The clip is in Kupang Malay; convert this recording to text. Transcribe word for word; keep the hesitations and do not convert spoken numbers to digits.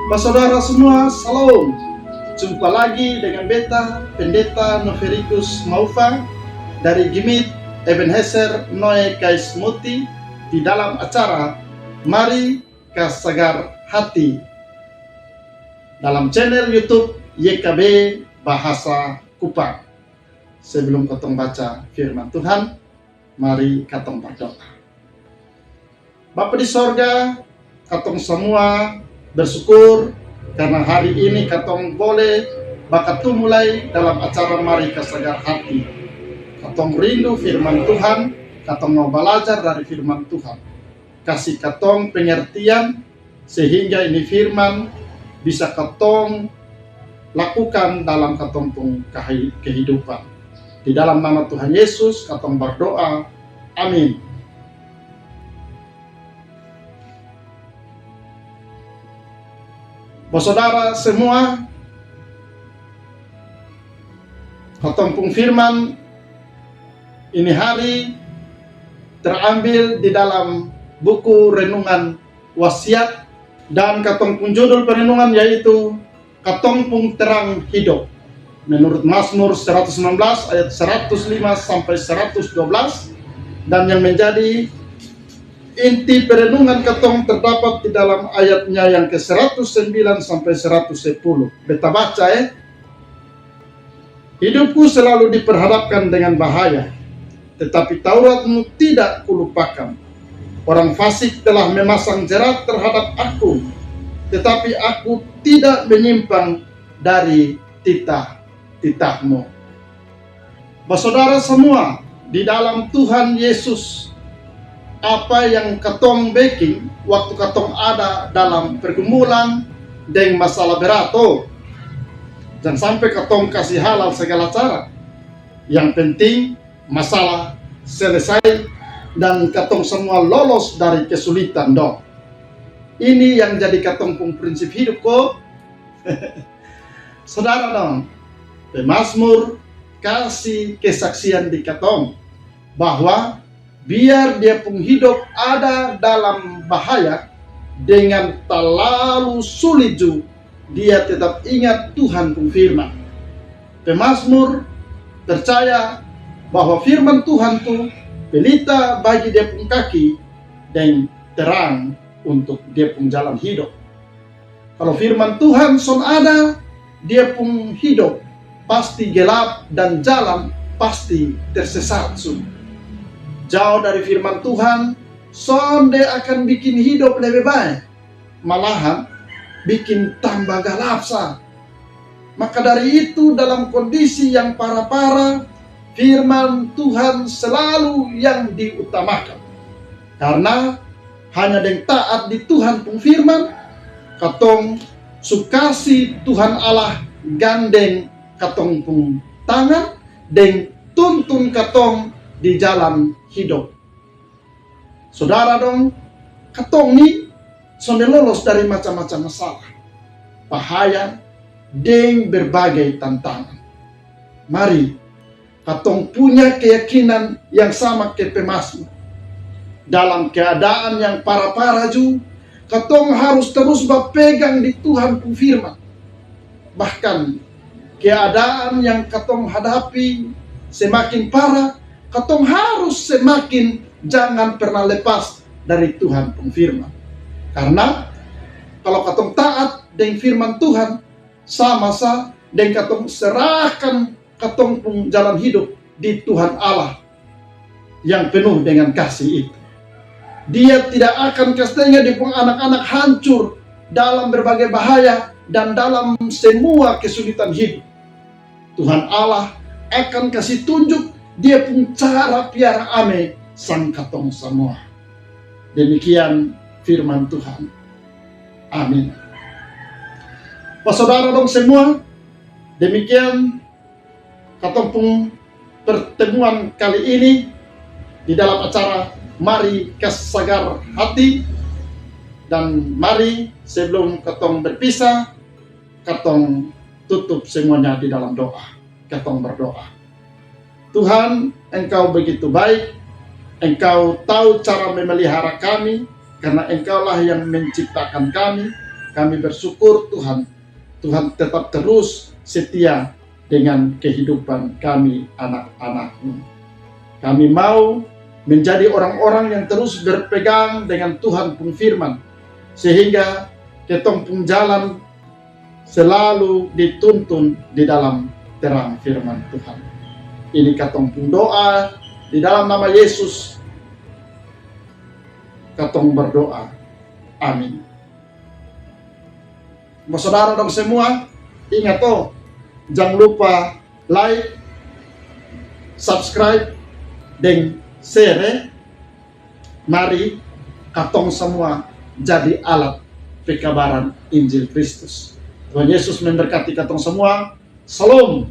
Basodara samua, salam. Jumpa lagi dengan beta, Pendeta Noverikus Maufa, dari GMIT Ebenezer Noe Kais Muti, di dalam acara Mari Kasagar Hati, dalam channel YouTube Y K B Bahasa Kupang. Sebelum katong baca firman Tuhan, mari katong berdoa. Bapa di sorga, katong samua bersyukur karna hari ini katong boleh bakatumu lai dalam acara Mari Kasagar Hati. Katong rindu firman Tuhan, katong mau balajar dari firman Tuhan. Kasi katong pengertian sehingga ini firman bisa katong lakukan dalam katong pung kehidupan. Di dalam nama Tuhan Yesus katong berdoa. Amin. Basodara semua, katong pung firman ini hari terambil di dalam buku renungan Wasiat, dan katong pung judul perenungan yaitu Katong pung Terang Hidup, menurut Mazmur seratus sembilan belas ayat seratus lima sampai seratus dua belas, dan yang menjadi inti perenungan katong terdapat di dalam ayatnya yang ke seratus sembilan sampai seratus sepuluh. Beta baca, eh. Hidupku selalu diperhadapkan dengan bahaya, tetapi Tauratmu tidak kulupakan. Orang fasik telah memasang jerat terhadap aku, tetapi aku tidak menyimpang dari titah-titahmu. Basodara semua, di dalam Tuhan Yesus, apa yang katong bekin waktu katong ada dalam pergumulan deng masalah berat, oh, jang sampe katong kasi halal segala cara. Yang penting masalah selesai dan katong semua lolos dari kesulitan dong. Ini yang jadi katong pung prinsip hidup ko. Sodara dong, pemazmur kasi kesaksian di katong bahwa biar dia pung hidup ada dalam bahaya, dengan talalu sulit ju, dia tetap ingat Tuhan pung firman. Pemazmur percaya bahwa firman Tuhan tu pelita bagi dia pung kaki deng terang untuk dia pung jalan hidup. Kalo firman Tuhan son ada, dia pung hidup pasti gelap dan jalan pasti tersesat su. Jauh dari firman Tuhan, sonde akan bikin hidup lebe bae, malahan bikin tamba galap sa. Maka dari itu, dalam kondisi yang para-para, firman Tuhan selalu yang diutamakan. Karna hanya deng taat di Tuhan pung firman, katong su kasi Tuhan Allah gandeng katong pung tangan deng tuntun katong di jalan hidup. Sodara dong, katong ni sonde lolos dari macam-macam masalah, bahaya, deng berbagai tantangan. Mari katong punya keyakinan yang sama ke pemazmur. Dalam keadaan yang para-para ju, katong harus terus bapegang di Tuhan pung firman. Bahkan keadaan yang katong hadapi semakin para, katong harus semakin jangan pernah lepas dari Tuhan pung firman. Karna kalo katong taat deng firman Tuhan, sama sa deng katong serahkan katong pung jalan hidup di Tuhan Allah yang penuh dengan kasih itu. Dia tidak akan kasi tenga dia pung anak-anak hancur dalam berbagai bahaya dan dalam semua kesulitan hidup. Tuhan Allah akan kasi tunjuk dia pung cara piara ame sang katong samua. Demikian firman Tuhan. Amin. Basodara dong semua, demikian katong pung pertemuan kali ini di dalam acara Mari Kasagar Hati. Dan mari sebelum katong berpisah, katong tutup semuanya di dalam doa. Katong berdoa. Tuhan, Engkau begitu baik. Engkau tahu cara memelihara kami, karena Engkaulah yang menciptakan kami. Kami bersyukur Tuhan, Tuhan tetap terus setia dengan kehidupan kami anak-anakmu. Kami mau menjadi orang-orang yang terus berpegang dengan Tuhan pun firman, sehingga ketong pun jalan selalu dituntun di dalam terang firman Tuhan. Ini katong pun doa di dalam nama Yesus. Katong berdoa. Amin. Mau saudara dong semua, ingat oh, jangan lupa like, subscribe, dan share. Mari katong semua jadi alat pekabaran Injil Kristus. Tuhan Yesus memberkati katong semua. Shalom.